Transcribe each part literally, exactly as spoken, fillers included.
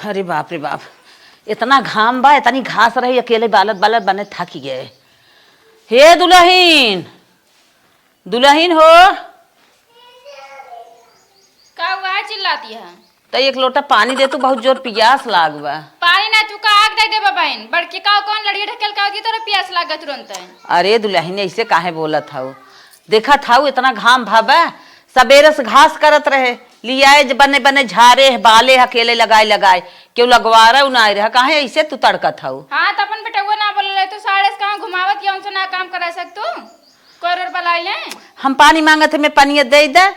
अरे बाप रे बाप, इतना घाम बा, इतनी घास रही, अकेले बालत बालत बने थक गए। हे दुलहिन, दुलहिन हो। का हुआ है, चिल्लाती है? त एक लोटा पानी दे तू, बहुत जोर पियास लाग बा। पानी ना, तू का आग दे देबा बहन, बड़की का कौन लड़िया ढकेल का होगी, तोरा पियास लाग तुरंत है। अरे दुलहिन, ऐसे काहे बोलत हऊ? देखत हऊ इतना घाम भा बा, सबेरे से घास करत रहे, लियाए ज-, बने बने झारे है, बाले है, अकेले लगाए लगाए, केहू लगवारा ना आए रहा, काहे ऐसे तू तड़कत हऊ? हाँ, त अपन बेटउआ ना बोले रहे, तू साढ़े से कहाँ घुमावत, या उनसे ना काम करा सक तू? कोई और बुलाई ले? हम पानी मांगत है, मैं पानी दे दे।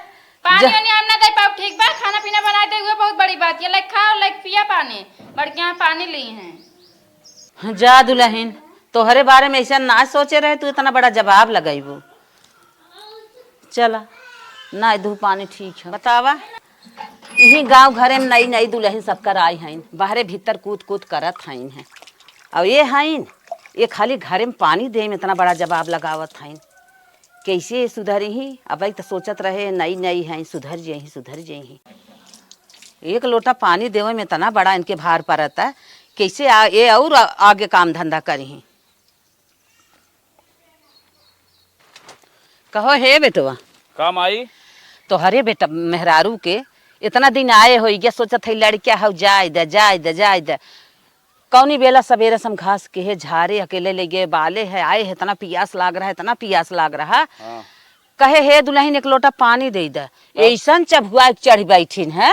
पानी जा। वानी हम ना दे पाउब, ठीक बा? खाना पीना बना दे, उहे बहुत बड़ी बात। ये लाइक खाओ, लाइक पिया पानी। बड़के यहाँ पानी ली हैं। जा दुलहिन, तोहरे बारे में ऐसा ना सोचे रहे, तू इतना बड़ा जवाब लगइबू। चला, ना दू पानी ठीक है। बतावा, इही गाँव घरे में नई नई दुलहिन सबकर आई हइन, बाहरे भीतर कूद कूद करत हइन हैं। और ये हइन, ये खाली घरे में पानी दे में इतना बड़ा जवाब लगावत हइन। कैसे सुधरी ही? अब त सोचत रहे, नई नई हैं, सुधर जइहीं, सुधर जइहीं। एक लोटा पानी देवे में इतना बड़ा इनके भार पड़ता, कैसे आ, ये और आ, आगे काम धंधा करिहीं। कहो हे बेटवा। का माई? तोहरे बेटा मेहरारू के इतना दिन आए होइगा, सोचत है लड़किया हऊ, जाए दे, जाए दे, जाए दे। कौनी बेला सबेरे से हम घास के है झारे, अकेले ले गए बाले है, आए है, इतना पियास लाग रहा है, इतना पियास लाग रहा। हाँ। कहे, "हे दुलहिन, एक लोटा पानी दे दे।" हाँ। ऐसन चबुआ के चढ़ बैठिन है,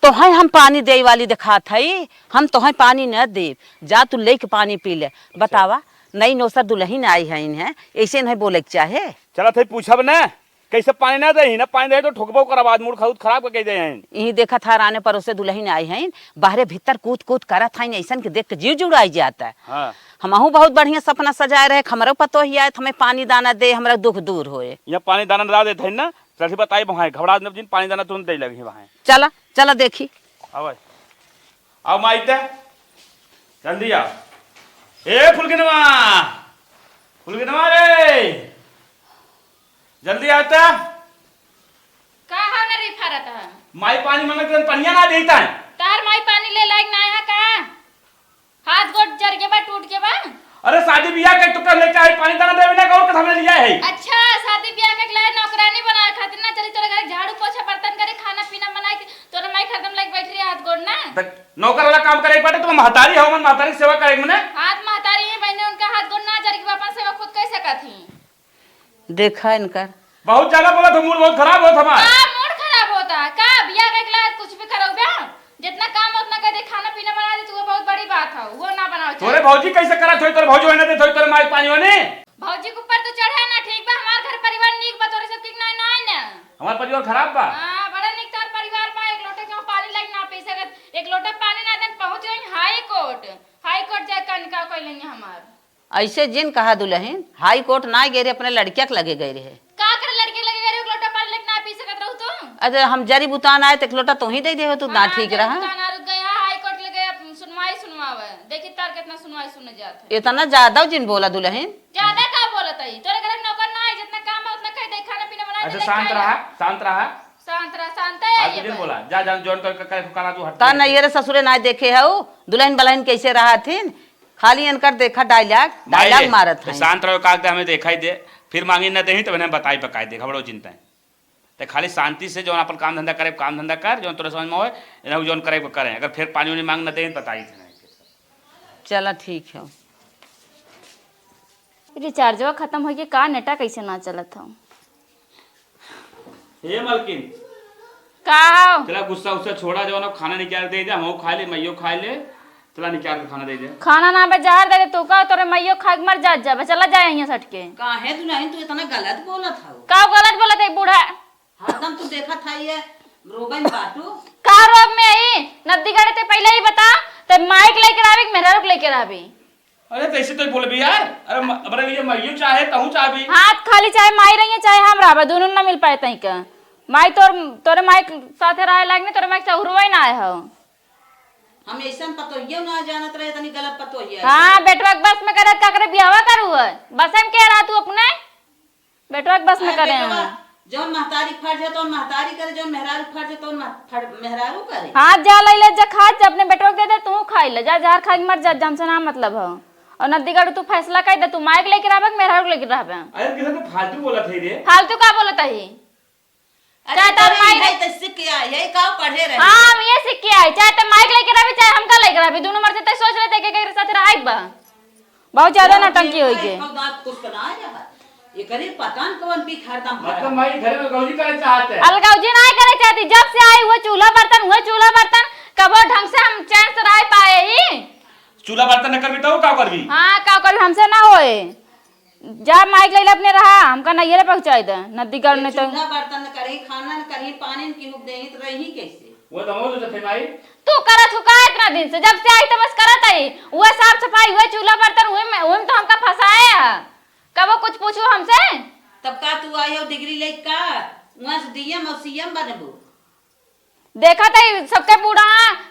तोहई हम पानी देई वाली देखात हई, हम तोहई पानी न देब, जा तू लेके पानी पी ले। अच्छा। बतावा, नई नौसर दुलहिन आई हइन है, ऐसे नहीं बोले के चाहे। चलत है पूछब न, कैसे पानी ना देही, ना पानी देही तो ठोकबो करब, आज मूड खरूद खराब करके दे हैं। इही देखत हराने परोसे दुलहिन आई हइन, बाहरे भीतर कूद कूद करत हइन, ऐसन के देख के जीव जुड़ाई जाता है। हाँ। हमहू बहुत बढ़िया सपना सजाए रहे, हमरो पतोहिया आए, हमें पानी दाना दे, हमरा दुख दूर होए। यहाँ पानी दाना ना देत हइन ना, चल बताई वहाँ, घबरा न जिन, पानी दाना तुरंत दे लगी वहाँ। चला, चला देखी। आवा। आओ माई ते, जल्दी आओ। ए फुलगनवा, फुलगनवा रे, जल्दी आओ ते। का हो ना रे फारत है? माई पानी मांगत रहन, पनिया ना देता है। तार माई पानी ले लायक ना है का? हाथ गोड़ जर के बा, टूट के बा। अरे शादी बियाह के तो कर लेके आई, पानी दाना देवे ना, और कथा में लिया है। अच्छा, शादी बियाह के लाए नौकरानी बनाए खातिर ना चली, तोरे घर झाड़ू पोछा बर्तन करे, खाना पीना बनाए के, तोरे माई हरदम लग बैठ रही हाथ गोड़ ना। देख, नौकर वाला काम करे एक बाटे, तुम महतारी हो, मन महतारी के सेवा करे मने। हाथ महतारी है बहने, उनका हाथ गोड़ ना जर के बा, अपन सेवा खुद कर सकत ही। देखा इनकर। बहुत ज्यादा बोलत हो, मूड बहुत खराब होत हमार। का मूड खराब होता? का बियाह के लायक कुछ भी करउबे? जितना काम उतना कर दे, खाना पीना बना दे, तो वो बहुत बड़ी बात है, वो ना बनाओ चाहे। तोरे भौजी कैसे करत होई, तोरे भौजी होई ना देत होई, तोरे माई पानी होने? भौजी के ऊपर तो चढ़े ना, ठीक बा, हमार घर परिवार नीक बा, तोरे सब ठीक ना, ना है ना। हमार परिवार खराब बा? हाँ, बड़ा नीक तार परिवार बा, एक लोटा के पानी लायक ना पी सकत, एक लोटा पानी ना देन, पहुँच गई हाई कोर्ट, हाई कोर्ट जाए कनिका कोई लेंगे हमार। ऐसे जिन कहा दुलहिन, हाई कोर्ट ना गए रहे, अपने लड़किया के लगे गए रहे। का करे लड़के लगे गए रहे, एक लोटा पानी लेके ना पी सकत रहू तू? अरे हम जरी बुतान आए, तो एक लोटा तू ही दे दे हो, तू ना हाँ, ठीक जरी रहा। बुतान आ रुक गए, हाँ, हाई कोर्ट लगे, अब सुनवाई सुनवावे। देखी तार कितना सुनवाई सुने जात है। इतना ज्यादा जिन बोला दुलहिन। ज्यादा का बोलत है? तोरे घर नौकर ना है, जितना काम है उतना कह दे, खाना पीना बना दे, अच्छा, दे, शांत खाए रहा, ला। शांत रहा। शांत रहा, शांत है आज ये दिन पर। बोला, जा, जा, जौन कर, कर, कर, करा तू हट ता के। नहीं, ये रे ससुरे ना देखे है, दुलहिन बलहिन कैसे रहा थिन, खाली इनकर देखा डायलॉग, माई डायलॉग रे, मारत तो हैं। शांत रहो, कागद हमें देखा ही दे, फिर मांगी न देही, तो इन्हें बताई पकाई दे, घबड़ो चिंता है। तो खाली शांति से जौन अपन काम धंधा करे, काम धंधा कर, जौन तोरे समझ में होए, इन्हें जौन करे, वो करें। अगर फिर पानी उनी मांग न देही, तो बताई थे नहीं। चला, ठीक है। रिचार्जवा खत्म होइके का नेटा कैसे ना चलत हो? हे मलकिन। का हो? चला गुस्सा उस्सा छोड़ा, जवन अब खाना निकाल दे दे, हमहू खा ले, मइयो खा ले। चला निकाल के खाना दे दे। खाना ना बे, जहर दे दे तू का, तोरे मइयो खा के मर जात जाबे। चला जाए यहाँ से हट के। काहे दुलहिन तू इतना गलत बोलत हऊ? का गलत बोलत है बूढ़ा? हरदम तू देखत है ये रोबे में बाटू। का रोब में आई? नद्दी गड़े ते पहले ही बता, ते माइक लेके रहबे कि मेहरारू के लेके रहबे? अरे, तो ऐसे तो बोलबी यार। अरे, म-, अरे, ये मइयो चाहे, तहू चाहबी। हाथ खाली चाहे माई रही है, चाहे हम रहबे, दोनों ना मिल पाए तई का। माई तोर, तोरे माई के साथे रहे लायक नहीं, तोरे माई के चहुरवा ही ना आए हो। हम ऐसन पतोहियो ना जानत रहे, तनी गलत पतोहिया। हाँ, बेटवा के बस में करे, का करे, बियाहवा करू है। बस में के रहा तू अपने? बेटवा के बस में अरे करे बेटवा, हैं। जौन महतारी फर्ज है, तौन महतारी करे, जौन मेहरारू फर्ज है, तौन मह-, फर-, मेहरारू करे। हाथ जा ले ले, जा खा, जा अपने बेटवा ले जा, जहर खा के मर जा, हमसे ना मतलब हो। और नदीगढ़ तू फैसला कइ दे, तू माई के लेके रहबे कि मेहरारू के लेके रहबे? अरे, किधर तो फालतू बोलत है रे। फालतू का बोलत ही? अरे, चाहे तो तोर माई है तो सीख के आए, यही का पढ़े रहे। हाँ, हम ये सीख के आए, चाहे तो माई के लेके रहबे, चाहे हमका लेके रहबे, दोनों मर्द तो सोच लेते कि केकरे साथ रहाई बा। बहुत ज्यादा नौटंकी होई गए। एकरे पता न कौन पी हरदम मतलब माई घरे में गौजी करे चाहते हैं। अलगौजी नाहीं करे चाहती, जब से आई हुए चूल्हा बर्तन, हुए चूल्हा बर्तन, कबो ढंग से हम चैन से रह पाए ही। चूल्हा बर्तन न करबी तो का करबी? हाँ, का करबी, हमसे ना होए। जा माइक लइले अपने रहा, हमका नैहरे पहुँचाई दे, नदीगढ़ नहीं तो। चूल्हा बर्तन न करी, खाना न करी, पानी न केहू देही तो रही कैसे? वो तो हम सोचत है माई। तू करत हो का इतना दिन से? जब से आई तब से करत आई। उहे साफ सफाई, उहे चूल्हा बर्तन, उहे में, उहे में तो हमका फंसाए है। कबो कुछ पूछू हमसे? तब का तू आई हो डिग्री लेके का? वहाँ से डीएम और सीएम बनबू? देखत है सबके बूढ़ा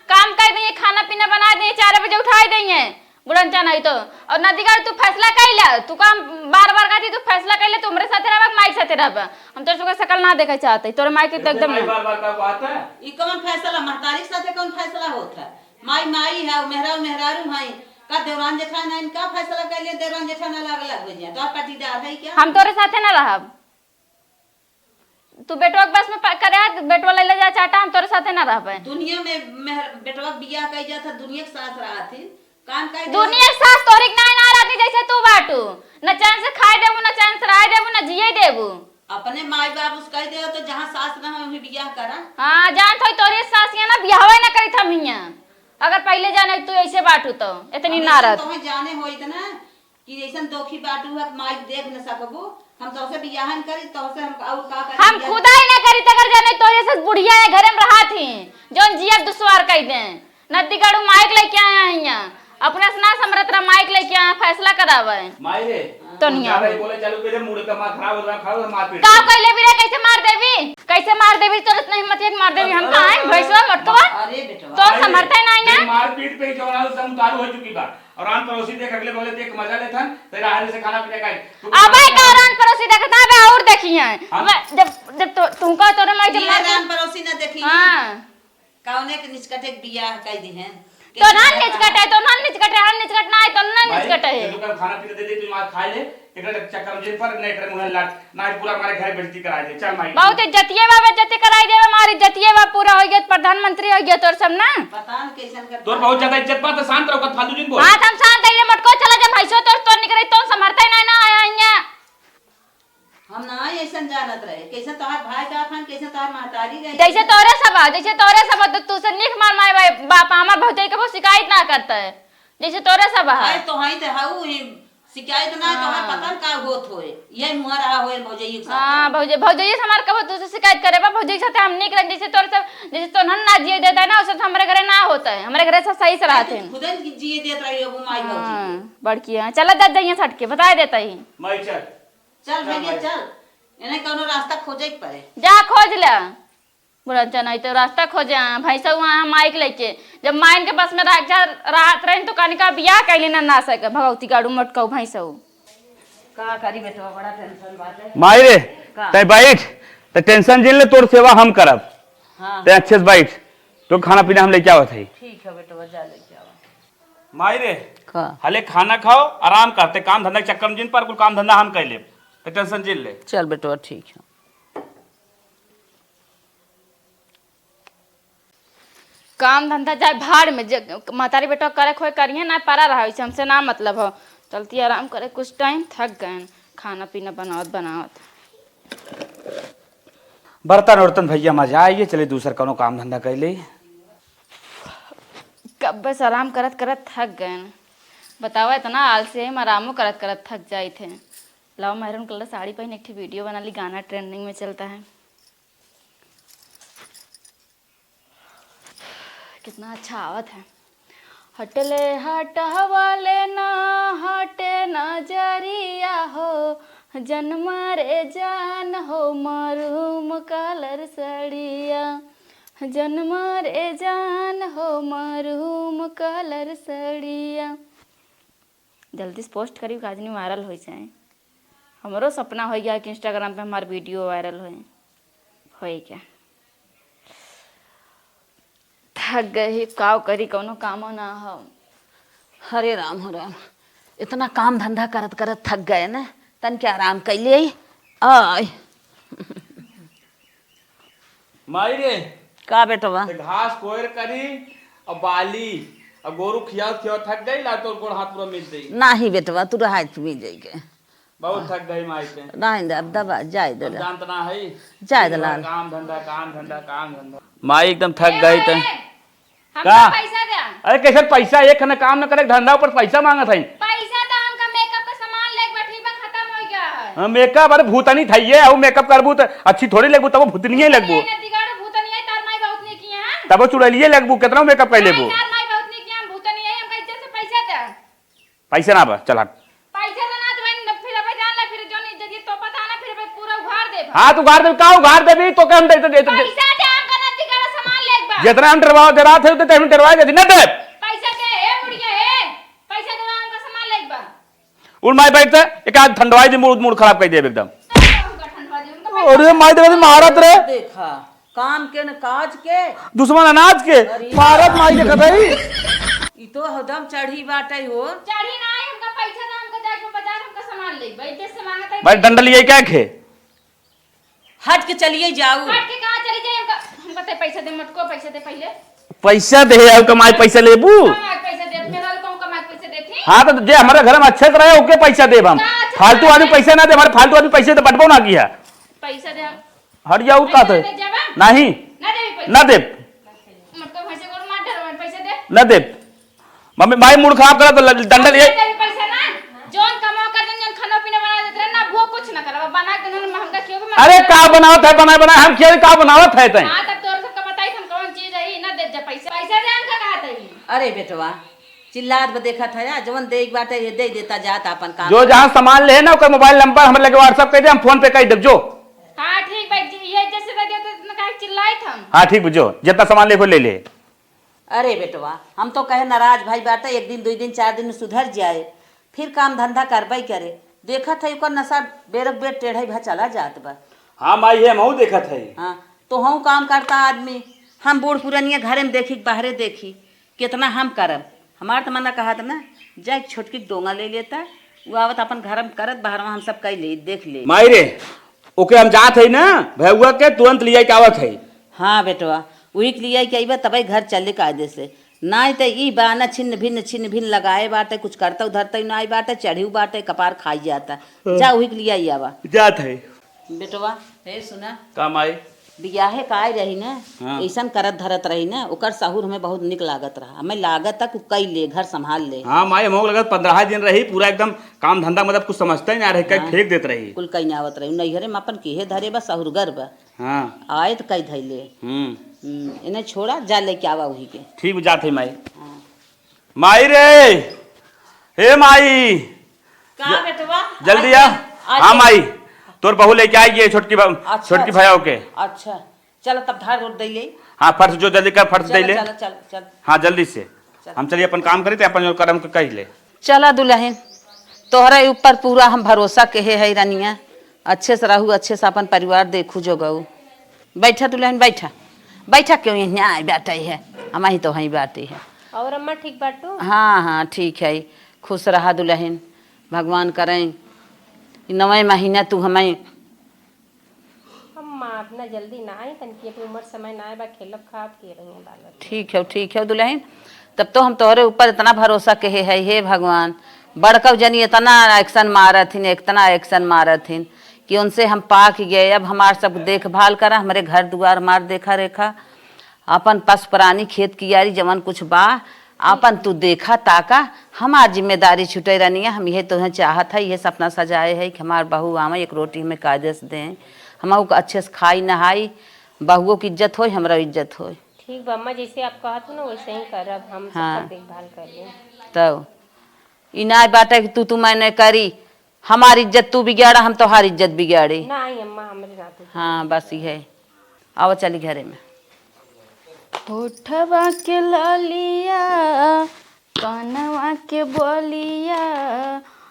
काम कर दिए, खाना पीना बना दिए, चार बजे उठाई दिए। बुढ़न चाह नहीं तो। और नदीगढ़ तू फैसला कइला, तू काम बार बार कहती तू फैसला कइला, तू हमरे साथे रहबा, माई के साथे रहबा। हम तोरे सबके शकल ना देखे चाहते, तोरे माई के तो एकदम माई ना। बार बार का बात है? ई कौन फैसला? महतारी के साथे कौन फैसला होत है? माई माई है, मेहरारू मेहरारू है। का देवरान जेठान है, इनका फैसला कइले, देवरान जेठान अलग अलग हो जाए, तो आप पटीदार है क्या? हम तोरे साथे ना रहब। तू बेटवा के बस में प-, करे, बेटवा ले ले जा चाटा, हम तोरे साथे ना रहबे। दुनिया में मेहर-, बेटवा के बियाह कइ जात है, दुनिया के सास रहत ही। कान काहे दुनिया के सास तोरी के नाहीं ना रहती, जैसे तू बाटू। न चैन से खाए देबू, न चैन से रहे देबू, न जिए देबू। अपने माई बाबू से कह दे तो जहाँ सास ना हो, वहीं बियाह करा। हाँ, जान तो तोरे सास यहाँ ना बियाहवे ना करी था मियाँ। अगर पहले जाने तू ऐसे बाटू तो इतनी ना रहत। तो जाने हो इतना कि जैसन दोखी बाटू है, माई देख न सकबू, हम तोसे बियाह न करी, तोसे हम और का करी हम बियाह? खुदा ही ना करी, तगर जाने तो जैसे बुढ़िया है, घरे में रहा थी, जौन जिया दुश्वार कह दे। नदीगढ़ माइक लेके आया है यहाँ, अपने से ना समरत रहा, माइक लेके आया, फैसला करावे। माई रे, तो तू नहीं ज्यादा आवे। ही बोले चालू कर दे, मूड का मार खराब हो रहा, खराब हो रहा, मारपीट का कर। कइले भी रे, कैसे मार देवी, कैसे मार देवी, तोरत नहीं हिम्मत है कि मार देवी, हम अरे, कहाँ हैं, अरे, भैंसवा, मटकवा? अरे बेटवा। तो अरे, समरते नहीं ना। मारपीट पे ही जौन है, सब उतारू हो चुकी बा। और आन पड़ोसी देख, अगले बगले देख के मजा लेथन, तेरा हाथ से खाना पीना खाए। तू अबे खाना का खा। आन पड़ोसी देखत ना, अबे और देखी हैं। हाँ। अबे जब, जब तो, तुमको तोरे माई जब ये मार आन पड़ोसी ना देखी। हाँ। कौने के निचकटे के बियाह कई दी हैं? तो ना कैसे निचकटे, तो ना निचकटे, हम निचकट ना है, तो ना भाई, निचकटे। ये तो कल खाना पीना दे दे, तू आज खा ले। एकरा चक्कर में जेल पर, नहीं एकरा मुँह लाग, ना पूरा हमारे घर बेइज्जती कराई दे। चल माई। बहुत इज्जतिये बा, बेइज्जती कराई देबे, हमार इज्जतिये बा, पूरा होइ गया, प्रधानमंत्री होइ गया तोर सब ना। पता न कैसन कर तोर बहुत ज्यादा इज्जत बा, तो शांत रहो, फालतू जिन बोल। हाँ, तो हम शांत है, ये मटको चला जा, भैंसो तोर, तोर निकरे, तो संभरते नहीं ना आया यहाँ। हम ना ऐसन जानत रहे, कैसे तोहार भाई बाप हन, कैसे तोहार महतारी रही। जैसे तोरे सब आ, जैसे तोरे सब आ, तो तू से निक मार माए बाप, हमार भौजाई कबो शिकायत ना करता है, जैसे तोरे सब आ। अरे तो हई ते हऊ ही, शिकायत ना, तोहार हाँ। पता न का होत होए, ये मुँह रहा होए भौजाई के साथ। हाँ, भौजाई, भौजाई से हमार कबो तू से शिकायत करे बा, भौजाई के साथ हम निक रहे, जैसे तोरे सब, जैसे तोहन ना जिए देता है ना, वैसे तो हमारे घरे ना होता है, हमारे घरे सब सही से रहते हैं। खुदे जिए देत रही हो, माई भौजी। हाँ, बड़की है, चला जा, जाइए सट के, बता देता ही। माई चल। चल भैया, चल। इन्हें कौनो रास्ता खोजे के पड़े। जा खोज ले। बुढ़न चना, तो रास्ता खोजे, हाँ, भैंसा वहाँ माइक लेके। जब माइन के बस में रह जा, रात रही तो कनिका बियाह कैले ना, ना सके, भगवती गाड़ू मटकाऊ भैंसा। का करी बेटवा, बड़ा टेंशन बाटे। माई रे, का? तै बैठ, तै टेंशन जिन ले, तोर सेवा हम करब। हाँ। तै अच्छे से बैठ, तो खाना पीना हम लेके आवत है। ठीक है बेटवा, जा लेके आवा। माई रे, का? हले खाना खाओ, आराम करते, काम धंधा के चक्कर में जिन पर कुल काम धंधा हम कर लेब, तो टेंशन जिन ले। चल बेटवा, ठीक है। काम धंधा जाए भाड़ में, ज-, महतारी बेटवा करे खोए करिए ना, परा रहा, इसे हमसे ना मतलब हो। चलती आराम करे कुछ टाइम, थक गए खाना पीना बनावत बनावत। बर्तन उर्तन भैया मजा आइए, चले दूसर कौनो काम धंधा कर ले। कब्बे से आराम करत करत थक गए। बतावा, इतना आलसी है, हम आरामो करत करत थक जाइत है। लाओ, मैरून कलर साड़ी पहन, एक ठे वीडियो बना ली, गाना ट्रेंडिंग में चलता है। कितना अच्छा आवत है। हटले हटवले ना हटे नजरिया हो, जन मारे जान हो मरूम कलर सड़िया, जन मारे जान हो मरूम कलर सड़िया। जल्दी से पोस्ट करी, काजनी वायरल हो जाए। हमरो सपना हो गया कि इंस्टाग्राम पे हमार वीडियो वायरल होए, होए क्या? थक गए ही, काव करी, कौनो कामो ना हो। हरे राम हो राम, इतना काम धंधा करत करत थक गए ना, तन के आराम कैले। आय। माई रे, का बेटवा? ते घास कोयर करी और बाली और गोरू खियावत खियावत थक गई, ला तोर गोड़ हाथ पूरा मिल जाई। नाही बेटवा, तू रहा, तू मिल जाई के। बहुत थक गई माई ते। नाही दे, अब दबा, जाए दे अब ला। जानत ना है। जाए दे दिन भर लाल। काम धंधा, काम धंधा, काम धंधा। माई एकदम थक ए गई ते। माई, हमका का? पैसा दे। अरे कैसे पैसा? एक खने काम न करे, धंधा ऊपर पैसा मांगत है। पैसा तो हमका मेकअप का सामान लेके बैठी बा, खत्म हो गया है। हाँ, मेकअप, अरे भूतनी था ये, अउ मेकअप करबू तो अच्छी थोड़ी लगबू, तब भूतनिये लगबू। ये ना दिगाड़ भूतनी है, तार माई बहुत नहीं किया है। तब चुड़ैलिये लगबू, कितना मेकअप कर लेबू? तार माई बहुत नहीं किया, हम भूतनी है, हमका इज्जत से पैसा दे। पैसा ना बा, चल हट। पैसा तो ना देबे, न फिर अबे जान ले, फिर जौन इज्जत तो पता ना, फिर अबे पूरा उघार देबे। हाँ, तो उघार देबे, का उघार देबी? तो के हम दे, दे, दे, दे। पैसा दे, हमका नदी का सामान लेके बा। जितना हम डरवा, डरात है, उतने हम डरवा देती, ना दे। पैसा दे, ए बुढ़िया, ए। पैसा दे, हमका सामान लेके बा। उठ माई बैठ से, एक आध ठंडवाई दी, मूड, मूड खराब कर देबे एकदम। हमका ठंडवा दे, हमका अरे माई, देखा दी, मारत रे। देखा। काम के न काज के। दुश्मन अनाज के, अरे। मारत माई देखत हई। ई तो हदम चढ़ी बाटे हो। चढ़ी ना है, हमका पैसा ना, हमका जाके बाजार हमका सामान ले, भाई, देश से मांगत है। भाई, डंडा लिए क्या खे? हट के चलिए जाऊ। हट के कहाँ चली जाए? हमका, हमका ते पैसा दे, मटको पैसा दे पहले। पैसा दे, अउ कमाई पैसा लेबू? कमाई पैसा दे, मेरा लोग कहूँ कमाई पैसा दे थी। हाँ, तो जे हमारे घर में अच्छे से रहे, ओके पैसा देब हम। का अच्छा से फालतू आदमी रहे? पैसा ना दे, हमारे फालतू आदमी पैसे तो बटबो ना किया। पैसा दे। हट जाऊ, का पैसा तो? दे जाबा? नहीं। ना देबी पैसा? ना देब। मटको भैंसे को मार डरवा, पैसा दे। ना देब। मम्मी, भाई, मूड खराब करा तो ल-, डंडा लिए। पैसा दे, पैसा ना। जौन कमाओ कर देन, जौन खाना पीना बना देत रहे ना, वो कुछ ना करवा, बना के उन्होंने महंगा क्यों भी मत अरे, करवा। का बनावत है, बनाए, बनाए, हम क्या, का बनावत है तैं? हाँ, तब तोर सबका बताई, हम कौन चीज है, ना दे जा पैसा। पैसा दे, हमका कहा तही। अरे बेटवा, चिल्लात बा देखत है, जवन देइ के बाटे, ये दे देता जात आपन काम। जो जहाँ सामान ले ना, ओकर मोबाइल नंबर हमरे लगे WhatsApp कर दे, हम PhonePe कर देब, जो। हाँ, ठीक बा, जी, ये जैसे बा, तो इतना काहे चिल्लाइत हम? हाँ, ठीक बा, जो, जितना सामान लेको ले ले। अरे बेटवा, हम तो कहे नाराज भाई बाटे, एक दिन, दुइ दिन, चार दिन में सुधर जाए, फिर काम धंधा करबे करे। देखत है, ओकर नशा बेरक बेर टेढ़े भा चला जात बा। हाँ माई, ये हमहू देखत है। हाँ, तो हूँ काम करता आदमी, हम बूढ़ पुरनिया घरे में देखी, बाहरे देखी, कितना हम करब? हमार त मना कहत ना, जाए छोटकी के डोंगा ले लेता, उ आवत अपन घर में करत, बाहर में हम सब कई ले, देख ले। माई रे, ओके हम जात है ना, भैया के तुरंत लिया के आवत है। हाँ बेटवा, वही के लिया के अइबा, तबे घर चले कायदे से। नाई त ई बा ना, छिन्न भिन्न, छिन्न भिन्न लगाए बाटे, कुछ करतौ धरतौ नाई बाटे, चढ़िउ बाटे, कपार खाई जाता। हाँ। जा वही के लिया आवा। जात है। बेटवा, हे सुना। का माई? बियाहे का आए रही ना, हाँ। ऐसन करत धरत रही ना, ओकर सहूर हमें बहुत निक लागत रहा। हमें लागत तक उ कई ले, घर संभाल ले। हाँ माई, हमको लगत पन्द्रह दिन रही, पूरा एकदम काम धंधा मतलब कुछ समझते ही ना रहे, कहीं हाँ। फेंक देत रही। कुल कहीं ना आवत रही। नैहरे में अपन केहे धरे बा, सहूरगर बा। हाँ। आए त कई धैले। हम्म। हम्म, इन्हें छोड़ा, जा लेके आवा वही के। ठीक, जात है माई। हाँ। माई रे, हे माई। का ज-, बेटवा? जल्दी आ। आ, आ हाँ जा। माई, तोर बहू लेके आई है छोटकी बा-, अच्छा, छोटकी अच्छा। भैया के। अच्छा, चल तब धार रोट दे ले। हाँ, फर्श जो जल्दी कर, फर्श चल, दे ले। चल, चल, चल। हाँ, जल्दी से। चल। हम चलिए अपन काम करी, ते अपन जो करम के कह ले। चला दुलहिन, तोहरे ऊपर पूरा हम भरोसा केहे है रनिया, अच्छे से रहू, अच्छे से अपन परिवार देखू जोगऊ। बैठा दुलहिन, बैठा, बैठा, क्यों यहाँ आए बाटे है, हम ही तो हई बाटे है। और अम्मा ठीक बाटू? हाँ, हाँ, ठीक है, खुश रहा दुलहिन, भगवान करें ई नवे महीना तू हमें। अम्मा, इतना जल्दी ना आई, तनकी अभी उम्र समय ना आए बा, खेलब खाब के रहिए बाल बच्चे। ठीक है, ठीक है दुलहिन, तब तो हम तोहरे ऊपर इतना भरोसा केहे है, हे भगवान, बड़कऊ जनी इतना action मारत हिन, इतना action मारत हिन कि उनसे हम पाक गए। अब हमार सब देखभाल करा, हमरे घर दुआर हमार देखा रेखा, अपन पशु प्राणी खेत कियारी जवन कुछ बा, आपन तू देखा ताका, हमार जिम्मेदारी छुटे रनिया। हम इहे तोहे चाहत है, इहे सपना सजाए है कि हमार बहू आवे, एक रोटी हमें कायदे से दें, हम ओके अच्छे से खाई नहाई, बहुओं की इज्जत होई, हमरा इज्जत होई। ठीक बा अम्मा, जैसे आप कहत हो ना वैसे ही करब, हम हाँ। सबका देखभाल कर लें। तब ई नाय बाटे कि तू, तू मैंने करी, हमार इज्जत तू बिगाड़ा, हम तोहार इज्जत बिगाड़ी। नहीं अम्मा, हमरे नाते। हाँ, बस इहे। आवा चली घरे में। होठवा के ललिया, कनवा के बलिया,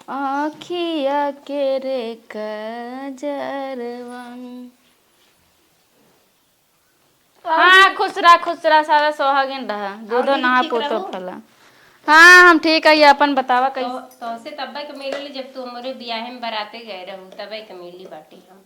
आँखिया के रे कजरवा। हाँ, खुश रहा, खुश रहा, सारा सोहागिन रहा, दूधो नहा पूतो फला। हाँ, हम ठीक है। अपन बतावा कैसे? तो से तब्बे के मिलल जब तू हमरे बियाहे में बराते गए रहू, तबे के मिली बाटी हम।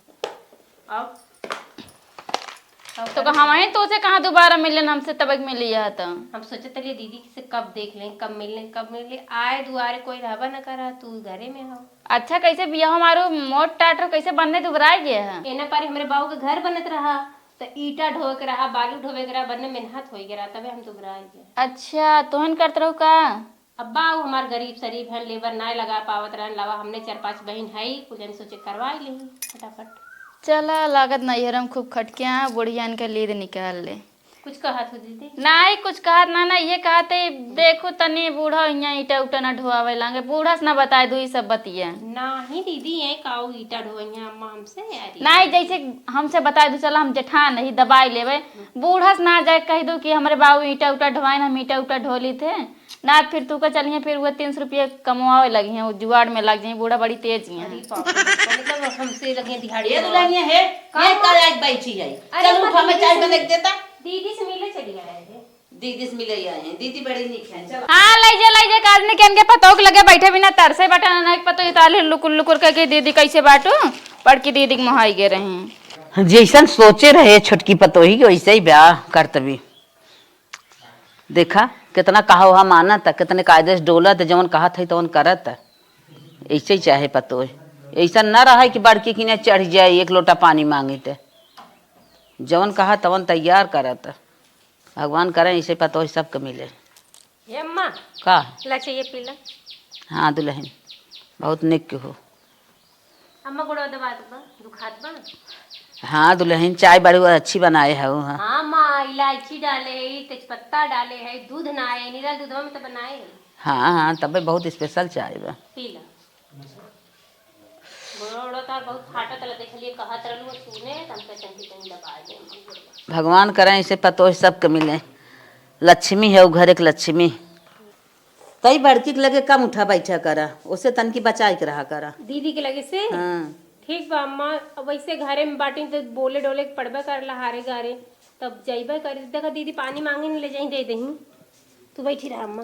अब तो का हम आए तो उसे कहाँ दोबारा मिलन, हमसे तबे के मिली है तो। हम सोचत रहिए दीदी से कब देख लें, कब मिल लें, कब मिल लें। आए दुआरे कोई रहबा न करा, तू घरे में हो। अच्छा, कैसे बियाह मारो मोट टाट रहो, कैसे बनने दुबराए गए है? एना पारी हमरे बाबू के घर बनत रहा, तो ईटा ढोए के रहा, बालू ढोए के रहा, बनने मेहनत होई के रहा, तबे हम दुबराए गए। अच्छा, तोहन करत रहो का? अब बाऊ हमार गरीब शरीफ हैं, लेबर नाय लगा पावत रहन, लावा हमने चार पांच बहिन है, कुल जन सोचे करवाई लेही फटाफट। चला, लागत नैहर में खूब खटके हैं, बुढ़िया इनके लीद निकाल ले। कुछ कहत हो दीदी? नाहीं, कुछ कहत ना, ना, ये कहते, देखो तनी बूढ़ा हियाँ ईटा उटा ना ढोआवे लागे, बूढ़ा से ना बताए दू ई सब बतिया। नाहीं दीदी, ये काऊ ईटा ढोइया अम्मा हमसे यार? नाहीं, जैसे हमसे बताए दू, चला हम जेठान रही, दबाई लेवे, बूढ़ा से ना जाए कह दू कि हमरे बाबू ईटा उटा ढोआइन, हम ईटा उटा ढो ली थे, ना फिर तू का चलिए, फिर वो तीन सौ रुपया कमवावे लगी हैं, वो जुआड़ में लग जाए, बूढ़ा बड़ी तेज ही अरे हैं। बाप रे बाप, मतलब हमसे लगे दिहाड़ी ये मार। दुल्हनिया है, का ये मार? का आज बैठी है? अरे चल उठ, हमें चाय बना के देता। दीदी से मिले चली आए हैं। दीदी से मिले आए हैं, दीदी बड़ी नीक है, चल। हाँ, लइजे, लइजे, काजनी के इनके पतोह के लगे बैठे बिना तरसे बटा ना, पतोह इताली लुकुर लुकुर के कि दीदी कैसे बाटू, बड़की दीदी के मोहाई गे रही। जैसन सोचे रहे छोटकी पतोही के वैसे ही ब्याह करतबी। देखा, कितना कहा हुआ मानत, कितने कायदे से डोलत, जवन कहत है तवन करत। ऐसे ही चाहे पतोह, ऐसा न रहे कि बड़की किने चढ़ जाए एक लोटा पानी मांगी ते। जवन कहा तवन तैयार करत। भगवान करे ऐसे पतोह सबके मिले। हे अम्मा, का? ला चाहिए पी ला। हाँ दुल्हन, बहुत निक हो। अम्मा गोड़वा दबात बा, दुखात बा। हाँ दुल्हन, चाय बड़ी अच्छी बनाए हो। हाँ। हाँ माँ, इलायची डाले है, तेजपत्ता डाले है, दूध ना है, निरल दूधवा में तो बनाए है। हाँ हाँ, तबे बहुत स्पेशल चाय बा। पी ला। गोड़वा गोड़वा तार बहुत फाटत रहा, देखलिए कहत रहलू सुने, त हमके चंकी तनी दबा दे अम्मा गोड़वा। भगवान करे ऐसे पतोह सबके मिले। लक्ष्मी है वो घर एक लक्ष्मी। तई बड़की के लगे कम उठा बैठा करा, ओसे तनकी बचाई के रहा करा। दीदी के लगे से? हाँ। ठीक बा अम्मा, अब वैसे घरे में बाटी तो बोले डोले के पड़बे करला हारे गारे, तब जइबे करे। देखा दीदी पानी मांगे न ले जाई दे देही, तू बैठी रहा अम्मा।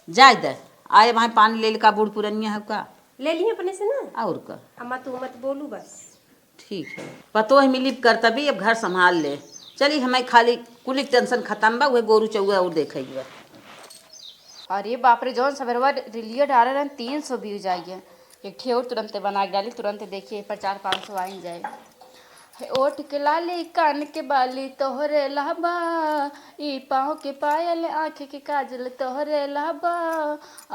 जाए दे, आए भाई पानी ले ले का, बूढ़ पुरनिया है का? ले ली अपने से ना। और का? अम्मा तू मत बोलू बस। ठीक है, पतोह मिली करतबी, अब घर संभाल ले। चली, हमें खाली कुली टेंशन खत्म बा, उहे गोरू चौआ और देखे के बा। अरे बाप रे, जौन सबेरवा रीलिया डाले रहन, तीन सौ views आई है। एक ठे और तुरंते बना के डाली, तुरंते देखिए, पर चार पाँच सौ आ ही जाए। हे ओठ के लाली, कान के बाली तोहरे लाबा, ई पाँव के पायल, आँख के काजल तोहरे लाबा।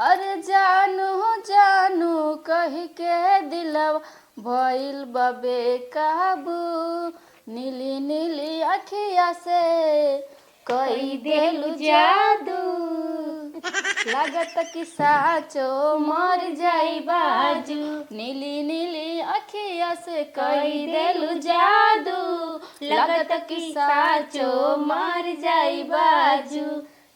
अरे जानू, जानू कहि के दिलवा भइल बा बेकाबू, नीली नीली अखिया से कई देलू जादू। लागत कि साचो मर जाई बाजू, नीली नीली अखिया से कई देलू जादू। लागत कि साचो मर जाई बाजू।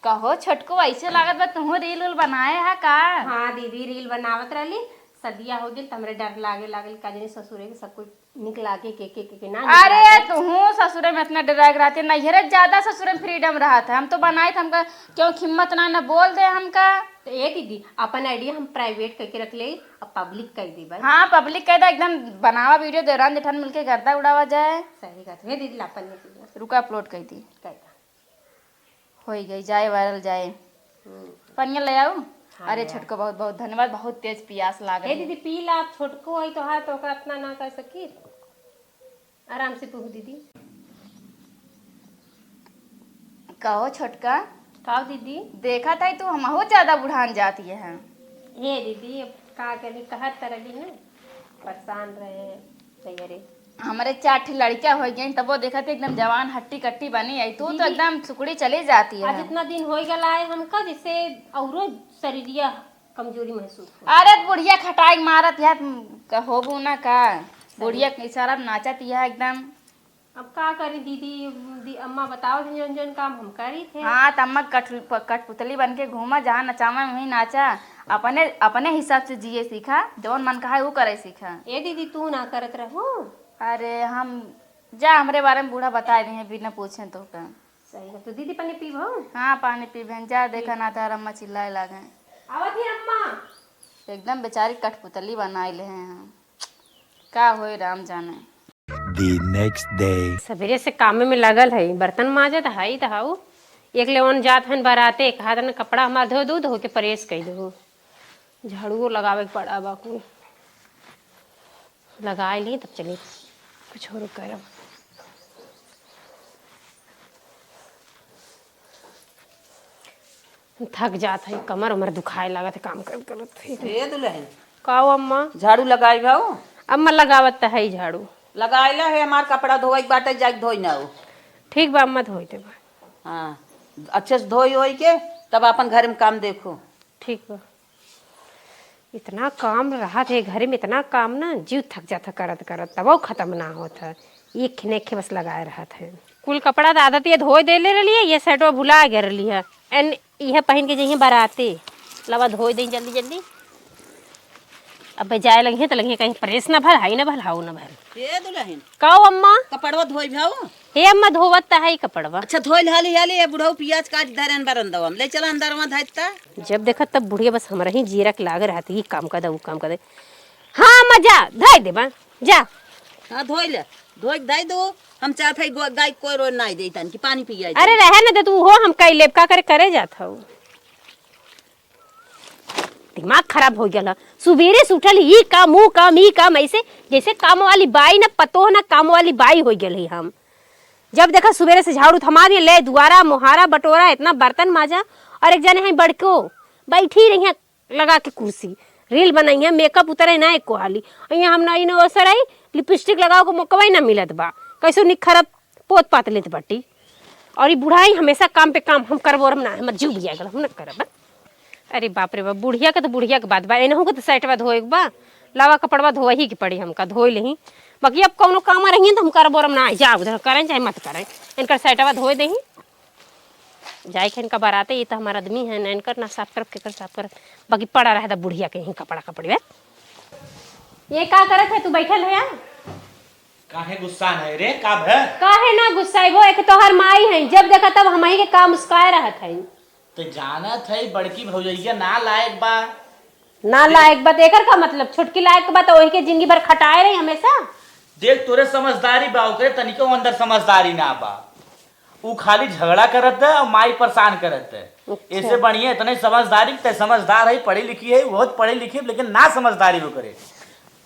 कहो छोटको, ऐसे लागत बा तुहू रील उल बनाए हा का? हाँ दीदी, रील बनावत रहली, सदिया हो गइल त हमरे डर लागे लागल, का जाने ससुरे के सब कोई निक लागे के, के, के, के ना निक अरे, लागे। तुहू ससुरे में इतना डराए के रहती, नैहरे ज्यादा ससुरे में freedom रहत है। हम तो बनाई थे, हमका क्यों हिम्मत ना, ना बोल दे हमका। तो ए दीदी, अपन idea हम private करके रख ले, अब public कर देबे। हाँ, public कर दे, एकदम बनावा video, देवरान जेठान मिलके गर्दा उड़ावा जाए। सही बात है दीदी, लापन नहीं कीजिए। रुका, upload कर दी। कर दा। होई गई, जाए viral जाए। हम्म। पनिया ले आऊ। हाँ, अरे ले आ। छोटको, बहुत बहुत धन्यवाद, बहुत तेज पियास लागल हे है। दीदी, पी ला, आप छोटको है तोहार, तो ओकरा इतना ना कर सकी। आराम से पीहू दीदी। कहो छोटका। काव दीदी? देखा था तू हमहू ज्यादा बुढ़ान जाती है। हे दीदी, अब का करी, कहत त रही ना, परेशान रहे, तैयारी। हमरे चार ठे लड़कियां हो गई, तबो देखत एकदम जवान हट्टी कट्टी बनी है। तू तो दीदी, एकदम सुकड़ी चली जाती है। आज इतना दिन हो गला है हमका, जैसे औरो शरीरिया कमजोरी महसूस हो। अरे बुढ़िया खटाई मारत है, होबू ना का? सही। बुढ़िया के इशारा में नाचत है एकदम। अब का करी दीदी, दी-, अम्मा बताओ जौन जौन काम हम करी थे। हाँ, त अम्मा कठ-, प-, कठपुतली बन के घूमा, जहाँ नचावे वहीं नाचा। अपने, अपने हिसाब से जिए सीखा, जौन मन कहा वो करे सीखा। ए दीदी, तू ना करत रहू? अरे हम जा, हमरे बारे में बूढ़ा बताइ दिहे बिना पूछे तोहका। सही बात। तो दीदी, पानी पीबो? हाँ, पानी पीबे। जा, देखा ना, तोहर अम्मा चिल्लाए लागे। आवत ही अम्मा। एकदम बेचारी कठपुतली बनाइ ले हैं। का होई, राम जाने। The next day. सबेरे से कामे में लगल है, बर्तन माजत है, त हाउ एक लेवन जात हन बराते, एक हाथ न कपड़ा हमार धो दू, धो के प्रेस कइ दू। झाड़ुओ लगावे के पड़ा बा कुल। लगाए ली, तब चली कुछ और करब। थक जात है, कमर उमर दुखाए लागत है काम करत करत। ए दुल्हन, का हो अम्मा? झाड़ू लगाई भाऊ? अम्मा लगावत त है झाड़ू। लगाइला है, हमार कपड़ा धोए के बाटे, जाके धोई ना हो। ठीक बा अम्मा, धोई देबा। हाँ, अच्छे से धोई होई के तब अपन घर में काम देखो। ठीक बा। इतना काम रहत है घरे में, इतना काम ना, जीव थक जात है करत करत, तबो खत्म ना होत है। एक खिने एक बस लगाए रहत है। कुल कपड़ा त आदत ये धोए देले रहली है, ये सेटवा भुला गए रहली है। एन इहे पहिन के जइहे बराते। लवा धोए देई जल्दी जल्दी। अब जाए लगिहे त लगिहे कहीं प्रेस ना भल, हाई ना भल, हाउ ना भल। ए दुल्हन, का हो अम्मा? कपड़वा धोई भाऊ? हे अम्मा, धोवत त है कपड़वा। अच्छा, धोइल हाली हाली, ये बुढ़ऊ पियाज काट धरे हैं बरंदवा में। ले चला अंदरवा धइता। जब देखा तब बुढ़िया बस हमरा ही जीरा के लागे रहत, ई काम कर दे, ऊ काम कर दे। हाँ अम्मा, जा, धइ देबा, जा। हाँ, धोइल, धोइ के धइ दो। हम चाहत है गो-, गाय कोई रोज नाई देई तन कि पानी पियाई अरे दे। रहे न दे तू, हो हम कई लेब, का करे, करे जात हऊ। दिमाग खराब होइ गयल ह। सुबेरे से उठल, ई काम, ऊ काम, ई काम, ऐसे जैसे काम वाली बाई न पतोह न काम वाली बाई होइ गयल ही हम। जब देखा सुबेरे से झाड़ू थमा दिए, ले दुआरा, मोहारा, बटोरा, इतना बर्तन माजा, और एक जने हैं बड़को बैठी रही हैं लगा के कुर्सी, reel बनाई हैं, makeup उतरे ना एको हाली। और यहाँ हम ना इन अवसर आई, lipstick लगाओ को मौका ही ना मिलत बा, कैसो निखरत पोत पात लेत बाटी। और ई बुढ़ाई हमेशा काम पे काम, हम करबो, हम ना, हमर जीव बिया गेल, हम ना करब। अरे बाप रे बाप, बुढ़िया के तो बुढ़िया के बात बा, एनहू के तो सेटवा धोए के बा, लावा कपड़वा धोवही के पड़ी हमका, धोए लेही। बाकी अब कौनो काम रहिए तो हम करबो, हम ना, जा उधर करें चाहे मत करें, इनकर सेटवा धोए देही। जाए के इनका बराते, ये तो हमार आदमी है, ना इनकर ना साफ करब, केकर साफ करब, बाकी पड़ा रहे दा बुढ़िया के ही कपड़ा कपड़ी में। ये का करत है तू बैठल है यार? काहे गुस्सा है रे, का भे? काहे ना गुस्साइबो, एक तोहर माई है, जब देखा तब हमही के काम उसकाए रहत है। तो जानत है बड़की भौजैया ना लायक बा। ना लायक बा, तो एकर का मतलब? छोटकी लायक बा तो वही के जिंदगी भर खटाए रही हमेशा। देख तोरे समझदारी बा, ओकरे तनिको अंदर समझदारी ना बा। ऊ खाली झगड़ा करत है और माई परेशान करत है। अच्छा। ऐसे बढ़िया इतने समझदारी, ते समझदार है, पढ़ी लिखी है, बहुत पढ़ी लिखी, लेकिन ना समझदारी वो करे।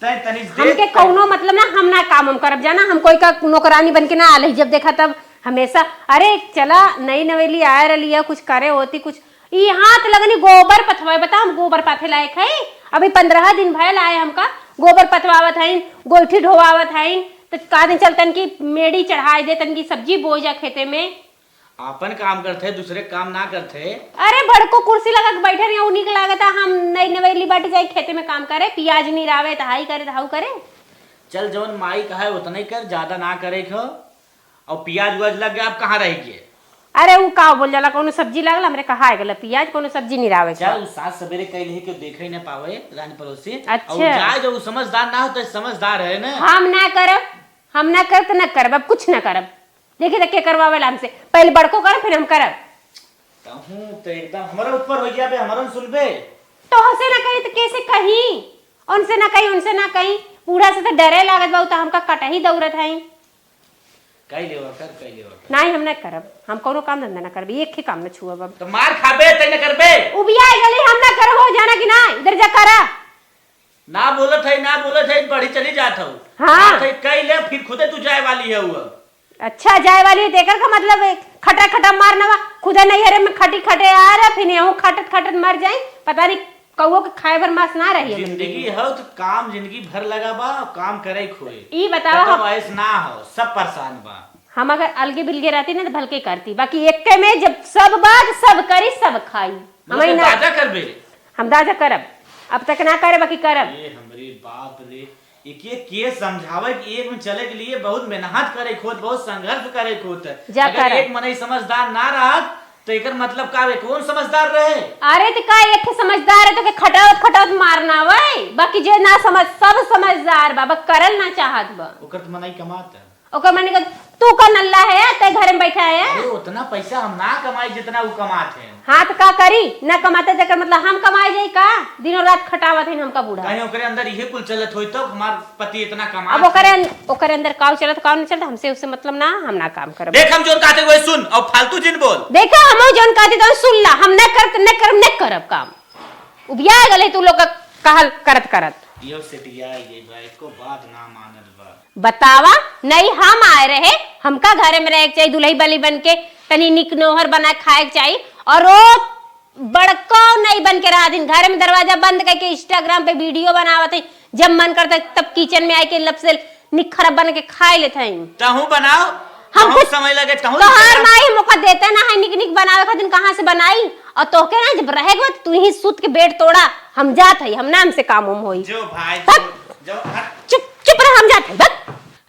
तै तनी देख, हमके तै कौनो मतलब ना, हम ना काम हम करब, जाना, हम कोई का नौकरानी बन के ना आले, जब देखा तब हमेशा, अरे चला, नई नवेली आए रहली है, कुछ करे होती, कुछ, ई हाथ लगनी गोबर पथवाए, बता, हम गोबर पाथे लायक है? अभी पन्द्रह दिन भयल आए हमका, गोबर पथवावत हईन, गोइठी ढोवावत हईन, त का दिन चलतन की मेड़ी चढ़ाए देतन की सब्जी बोए जा खेते में। आपन काम करथे, दूसरे के काम ना करथे। अरे, बड़को कुर्सी लगा के बैठे रहिया, उ नीक लागता, हम नई नवेली बाटी जाई खेते में काम करे, पियाज निरावे, त हाई करे, त हाउ करे। चल, जवन माई कहे, उतने कर, ज्यादा ना करे के हो। और पियाज उयाज लग गया, अब कहाँ रह गए? अरे, उ का बोल जाला, कौनो सब्जी लागल, हमरे कहा है गला, पियाज, कौनो सब्जी निरावे के चल, बा। उ सात सवेरे कई लेहे के देखे ही ना पावे, रानी पड़ोसी। अच्छा। और जाए जो उ समझदार ना हो, तो समझदार है ना। हम ना करब, हम ना करब, त ना करब, अब कुछ ना करब। देखी त के करवावेला हमसे, पहले बड़को करब, फिर हम करब। तहूँ त एकदम हमरा ऊपर हो गया बे, हमरा न सुनबे। तोहसे ना कही त केसे कही? उनसे ना कही, उनसे ना कही। बूढ़ा से त डरे लागत बा, उ त हमका कटही दौड़त हई। कई लेवा कर, कई लेवा कर। नाही, हम ना करब, हम कौनो काम धंधा ना करब, एक ही काम ना छुअब अब। त मार खाबे, तै ना करबे। उबिया गली, हम ना करब, हो जाना कि ना, इधर जा करा। ना बोलत है, ना बोलत है, बढ़ी चली जात हऊ। हाँ। बात है, कई ले, फिर खुदे तू जाए वाली है वो। अच्छा, जाए वाली है, तो एकर का मतलब है, खटा खटा मारना बा, खुदे नैहरे में खटी खटे आ रहा, फिर यहूँ खटत खटत मर जाई, पता नहीं कौओ के खाए भर मांस ना रही हमरे जिंदगी देह में। हो तो काम जिंदगी भर लगा बा, काम करे खोए। ई बतावा कतौ हम ऐस ना हो, सब परेशान बा। हम अगर अलगे बिलगे रहती ना तो भलके करती, बाकी एक्के में जब सब बात सब करी सब खाई। मतलब हमही ना दादा करबे? हम दादा करब, अब तक ना करे बाकी करब। ये हमरे बाप रे, एके के समझावे कि एक में चले के लिए बहुत मेहनत करे के होत, बहुत संघर्ष करे के होत। जा अगर करब। एक मनई समझदार ना रहत तो एकर मतलब का बे, कौन समझदार रहे? अरे तो का एक ठे समझदार है तो के खटावत खटावत मारना वै, बाकी जे ना समझ सब समझदार बा, बस करल ना चाहत बा। ओकर तो मनई कमात है। ओकर माने का, तू का नल्ला है, तै घरे में बैठा है? अरे, उतना पैसा हम ना कमाई जितना उ कमात है। हाँ, तो का करी? ना कमाते जेकर मतलब हम कमाए जाई का? दिनों रात खटावत है हमका बूढ़ा। कहीं ओकरे अंदर इहे कुल चलत होई तो हमार पति इतना कमात अब ओकरे है। अन-, ओकरे अंदर काव चलत, काव नहीं चलत, हमसे उससे मतलब ना, हम ना काम करब। देख, हम जोन कहते वही सुन, और फालतू जिन बोल। देखा, हम जोन कहते तो सुन ला, हम न करत, न करब, न करब काम। उबिया गले तू लोग का कहल करत करत। यो सेटिया ये बा, एको बात ना मानत बा। बतावा, नहीं हम आए रहे, हमका घरे में रहे के चाहिए, दुल्हई बली बन के तनी निक नोहर बना खाए के चाहिए। और वो बड़को नहीं बन के रहा दिन, घरे में दरवाजा बंद करके Instagram पे video बनावत है, जब मन करता है तब kitchen में आके लब से निखरा बन के खाए लेत है। तहूँ बनाओ, हम तहूँ कुछ समय लगे, तहूँ तोहार बनाओ। माई हमका देते ना है निक निक बनावे खातिर, कहाँ से बनाई? और तोहके ना जब रहे के बाद तू ही सूत के bed तोड़ा, हम जात है, हम ना हमसे काम उम होई। जो भाई, हट। जो, जो, हट। चुप, चुप रह, हम जात है, बस।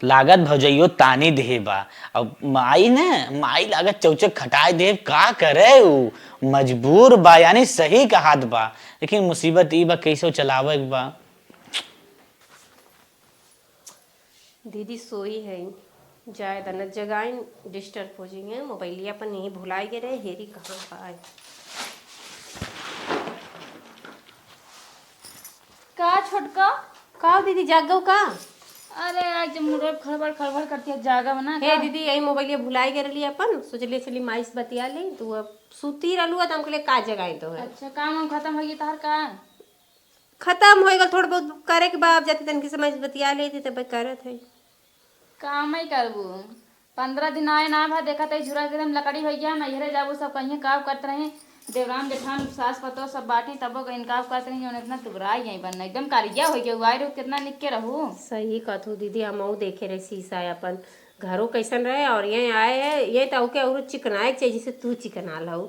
लागत भौजइयो तानी देहे बा। अब माई न, माई लागत चौचक खटाए देहे, का करे उ? मजबूर बा, यानी सही कहात बा। लेकिन मुसीबत ई बा, कैसो चलावे के बा। दीदी सोई है, जाए द न जगाइन, disturb हो जाइए। मोबाइलिया पर नहीं भुलाई गए रहे, हेरी कहाँ पाए। का छोटका? का दीदी, जाग गऊ का? अरे, आज मुड़वा खड़बड़ खड़बड़ करती है, जागा बना हे का? दीदी, यही मोबाइलिया भुलाई गए रहली अपन, सोचलिए चली माई से बतिया ले, तू अब सूती रहलू है, तो हम कहले का जगाई तो है। अच्छा, काम वाम खत्म होइए तोहर का? खत्म होइगल, थोड़ा बहुत करे के बा, अब जाते तनकी से माई से बतिया लेती, तब करत है। काम ही करबू। पन्द्रह दिन आए ना भा, देखत है झुरा के एकदम लकड़ी होइ गया, नैहरे जाबू सब कहिए का करत रहे, देवरान जेठान सास पतोह सब बाटी, तबो का इनका करत रहे, जौन इतना दुबराई गई बन, एकदम कारिया होइ गया, आए रहू कितना निक के रहू। सही कहत हूँ दीदी, हमहू देखे रहे शीशा अपन, घरो कैसन रहे और ये आए है, ये तो ओके और चिकनाए के चाहिए, जैसे तू चिकना लहू,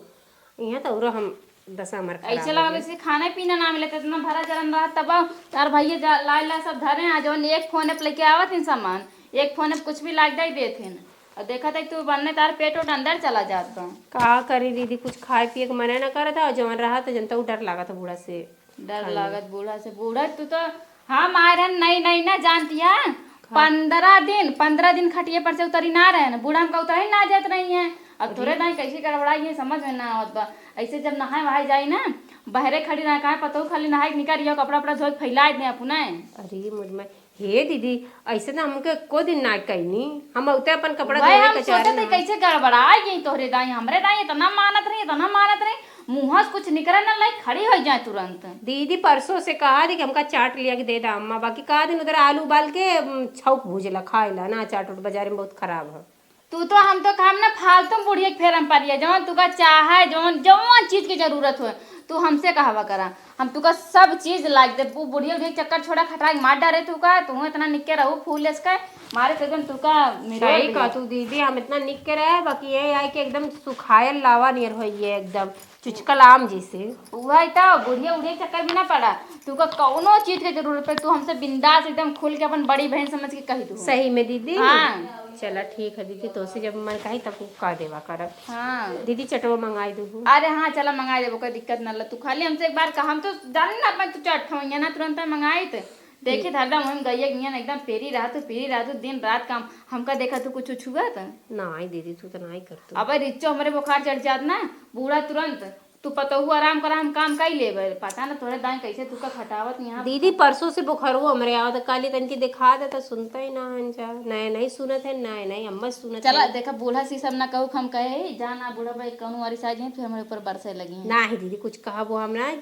यहाँ तो और हम दशा हमार खराब ऐसे हो लगा गई। जैसे खाना पीना ना मिले, तो इतना भरा जलन रहा, तब तार भैया जा, ला, ला सब धरे हैं, जौन एक फोन पे लेके आवत हैं सामान, एक फोन पे कुछ भी लाग जाई देत हैं। और देखत है तू बनने तार पेट ओट अंदर चला जात बा। का करी दीदी, कुछ खाए पिए के मने ना करत है, और जवन रहा तो जनता डर लागत है बूढ़ा से डर खाए में। लागत बूढ़ा से। बूढ़ा तू तो, हम आए रहन नई नई ना जानती है, हाँ। पन्द्रह दिन, पन्द्रह दिन खटिए पर से उतरी ना रहन, बूढ़ा हमका उतरही ना जात रही है। अब अरे। तोरे दाई कैसे गड़बड़ाई है, समझ में ना आवत बा। ऐसे जब नहाए वहाए जाई ना, बहरे खड़ी रहे, काहे पतोहू खाली नहाए के निकल रही हो, कपड़ा उपड़ा धोए के फैलाए दे अपने। अरे मोर माई, हे दीदी, ऐसे तो हमके एको दिन ना कहनी, हम उते अपन कपड़ा वही धोए हम के चाह सोचत रहे हई, ना। कैसे गड़बड़ा गई तोहरे दाई, हमरे दाई इतना मानत रही, इतना मानत रही, मुँह से कुछ निकरे ना, लाइक खड़ी हो जाए तुरंत। दीदी परसों से कहा थी कि हमका चाट लिया के दे दा अम्मा, बाकी का दिन उधर आलू उबाल के, उम, छौक भूजला खाए ला ना, चाट उट बाजार में बहुत खराब है। तू तो, हम तो कहम ना, फालतू में बुढ़िया के फेरम परिया, जवन तुका चाहे, जवन, जवन चीज के जरूरत होए, तू हमसे कहवा करा, हम तुका सब चीज लाग देब। उ बुढ़िया उढ़िया के चक्कर छोड़ा, खटाई के मार डारे तुका, तू इतना निक के रहू फूल लेस के, मारे से एकदम तुका मिरोड़ सही दिया। कहा तू दीदी, हम इतना निक के रहे, बाकी ये आए कि एकदम सुखायल लावा नियर होइए एकदम। चुचकल आम जैसे। उहै तो, बुढ़िया उढ़िया के चक्कर में ना पड़ा। तुका कौनो चीज के जरूरत पड़े, तू हमसे बिंदास एकदम खुल के अपन बड़ी बहन समझ के कही तू। सही में दीदी? हाँ। चला ठीक है दीदी, तोसे जब मन कही तब कह देवा करब। हाँ। दीदी चटवा मंगाई देबू। अरे हाँ, चला मंगाई देबो, कोई दिक्कत ना ला। तू खाली हमसे एक बार कहा, हम तो जाने ना अपन तू चट खवैया ना, तुरंत मंगाई तो। देखी हरदम हम गइया गियन एकदम पेरी रहत, पेरी रहत, दिन रात काम। हमका देखा तू कुछ छुआ त? नाई दीदी, तू तो नाई कर तू। अबे रिच्चो हमरे बुखार चढ़ जात ना, बूढ़ा तुरंत, तू पतोहू आराम करा, हम काम कई लेबे। पता ना तोरे दाई कैसे तू का खटावत यहाँ। दीदी, परसों से बुखारवा हमरे आवत, काली तनकी दिखा दे तो सुनता ही ना हन जा। नया नहीं सुनत है, नया नहीं अम्मा सुनत चला, है। देखा बूढ़ा से सब ना कहू, हम कहे, जा ना बूढ़ा भाई, कौनो वारी से आ जाए, फिर हमरे ऊपर बरसे लगी हैं। नाही दीदी, कुछ कहा वो हम ना,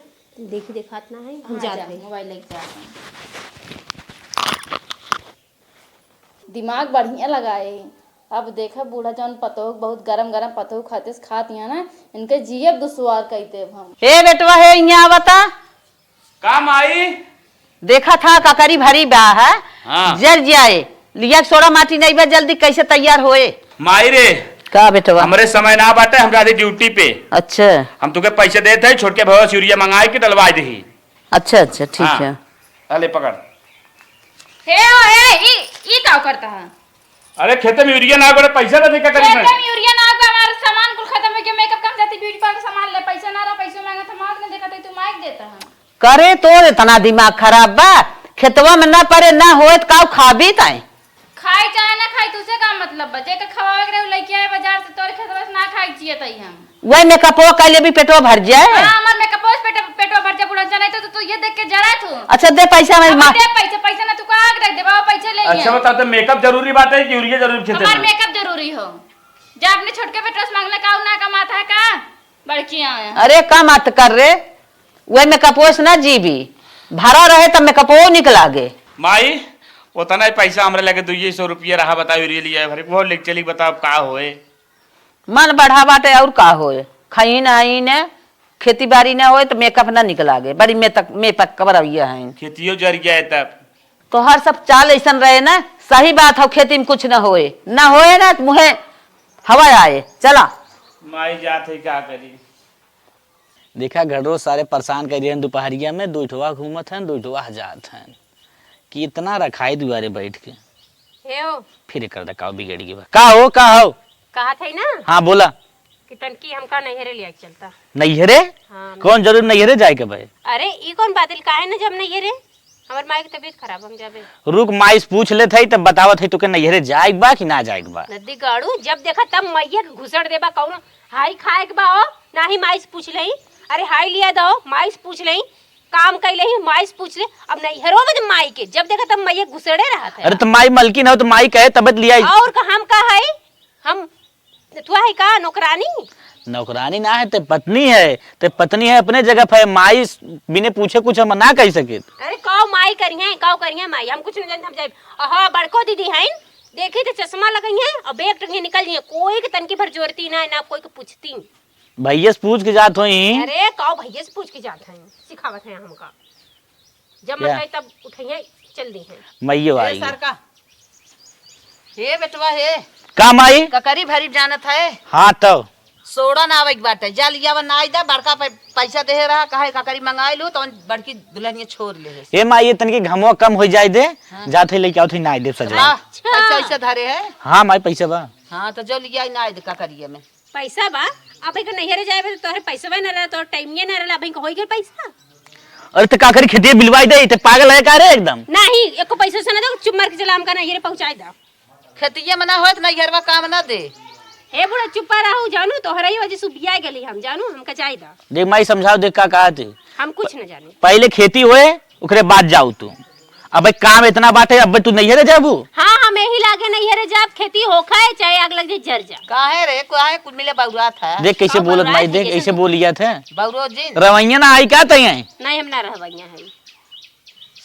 देखी देखात ना है, हम हाँ, जात जा, है। मोबाइल लेके जा अपन। दिमाग बढ़िया लगाए। अब देखा बूढ़ा जौन पतोह, बहुत गरम गरम पतोह खाते से खात यहाँ ना, इनके जियब दुश्वार कई देब हम। ए बेटवा, हे यहाँ आवता। का माई? देखा था ककरी भरी बा है, हाँ। जर जाए, लिया के सोड़ा माटी नहीं बा, जल्दी कैसे तैयार होए। माई रे, का बेटवा? हमरे समय ना बाटे, हम जाते ड्यूटी पे। अच्छा। हम तुके पैसे देत है, छोटके भैया से यूरिया मंगाए के डलवाए दही। अच्छा, अच्छा, ठीक हाँ। है। अले पकड़। हे ओ, हे, ई, ई का करता है? अरे खेते में यूरिया ना बड़े पैसा ना देखा करी खेते मैं। में यूरिया ना बा, हमारा सामान कुल खत्म हो गया, मेकअप काम जाती ब्यूटी पार्लर सामान ले, पैसा ना रहा, पैसा मांगा था, मांग ने देखा तो तू माइक देता है। करे तोर इतना दिमाग खराब बा, खेतवा में ना परे ना होए त काऊ खाबी ताई? खाए चाहे ना खाई, तुसे का मतलब बा? जेके खवावे के रहे, उ लइके आए बाजार से, तोरे खेतवा से ना खाई चाहिए तई हम। वही मेकअपो कर लेबी, पेटवा भर जाए। हाँ, हमार मेकअपो से पेट, पेटवा भर जाए, बुढ़न जाने तो, तो, तो ये देख के जरा तू। अच्छा, दे पैसा, मैं अब मा- दे पैसा, पैसा ना तू का आग रख दे बाबा, पैसे ले अच्छा, बता, तो मेकअप जरूरी बात है कि यूरिया जरूरी खेते हमार में? मेकअप जरूरी हो। जा अपने छोटके बेटवा से मांगले का, उ ना कमात है का? बड़की आए। अरे, का बात कर रे? वही मेकअपो से ना जीबी, भरा रहे तब मेकअपो निक लागे। माई, उतना ही पैसा हमरे लगे, दुइये सौ रुपया रहा, बताओ, यूरिया लिया है भरे, वो लेके चली, बताओ, का होए? मन बढ़ा बाटे, और का होए? खाई ना, आई ने, खेती बाड़ी ना होए, तो मेकअप ना निक लागे, बड़ी मेतक, मेपक कबरैया है। खेतियो जर गया है तब। तोहर सब चाल ऐसन रहे ना, सही बात हो, खेती में कुछ ना होए, ना होए ना, तो मुहे हवा आए। चला। माई जात है, का करी? देखा, घररो सारे परेशान कर दिए हैं, दोपहरिया में दुइ ठोवा घूमत हैं, दुइ ठोवा जात हैं। कितना रखाई दुआरे बैठ के। हे हो। फिर एकर दकाव बिगड़ गई बा। का हो, का हो? कहत है ना। हाँ, बोला। कि तनकी हमका नैहरे लिया के चलता। नैहरे? हाँ। कौन जरूर नैहरे जाए के भाई? अरे, ई कौन बात है? काहे ना जब नैहरे? हमार माई के तबीयत खराब, हम जाबे। रुक, माई से पूछ लेत है, तब बतावत है, तोके नैहरे जाए के बा कि ना जाए के बा? नदी गाड़ू, जब देखा तब माइये के घुसड़ देबा, कौनो हाई खाए के बा हो, ना ही माई से पूछ लेही। अरे, हाई लिया दो, माई से पूछ लेही। काम कैले ही माई से पूछ ले। अब नैहरो में तो माई के, जब देखा तब माई घुसड़े रहत है। अरे तो माई मलकिन हो तो माई कहे तब लिया आई। और का हम का है? हम नथुआ है का नौकरानी? नौकरानी ना है, ते पत्नी है, ते पत्नी है अपने जगह पे। माई बिने पूछे कुछ हम ना कह सके। अरे काव माई करिहे, काव करिहे माई, हम कुछ नहीं जानते, हम जाए। हाँ, बड़को दीदी हैं, देखी तो चश्मा लगाई हैं और बैग टंगे निकल जाइए, कोई के तनकी भर जोरती ना है, ना कोई के पूछती। भैया से पूछ के जात होई। अरे, काव भैया से पूछ के जात हैं, सिखावत हैं हमका। जब मन क्या? जाए तब उठइहे, चल दी हैं। मैयो ए आई। सरका, हे बेटवा हे। का माई? ककरी भरी जानत है? हाँ तो। सोड़ा ना आवे के बाटे, जा लियावा नाई दा, बड़का पै-, पैसा देहे रहा, कहे ककरी मंगाई लू, तो बड़की दुल्हनिया छोड़ ले है। ए माई, ये तनकी घमवा कम हो जाए दे, हाँ। जात है लेके आओ थे नाई दे सजवा। हाँ, अच्छा। पैसा वैसा धरे है? हाँ माई, पैसा बा। हाँ, तो जो लिया नाई दे ककरिया में। पैसा बा, अब एक नैहरे जाए बा, तो तोहरे पैसा ना रहा, तोहरे टाइमिये ना रहा, अब इनका होई गए पैसा। अरे तो का करी, खेतिया बिलवाई दे, ते पागल है का रे एकदम? नहीं, एको पैसा से ना दो, चुप मार के चला, हमका नैहरे पहुँचाए दा। खेतिया में ना होए तो नैहरवा काम ना दे। हे बूढ़ा, चुप्पा रहू, जानू, तोहरा ही वजह से बिया गेली हम, जानू, हमका जाए दा। देख माई, समझाओ, देख का कहा थे। हम कुछ न जानी। पहले खेती होए, ओकरे बाद जाऊ तू। अबे काम इतना बाटे, अबे तू नैहरे जाबू? हाँ, हम यही लागे नैहरे जाब, खेती होखे, चाहे आग लग जाए, जर जा। काहे रे, काहे कुल मिले बउरात है? देख कैसे हाँ, बोलत बउरात माई, है, देख कैसे ऐसे बोल- बोलिया थे। बउरो जिन। रवैया ना आई का तैं? नहीं, हम ना रहवैया है।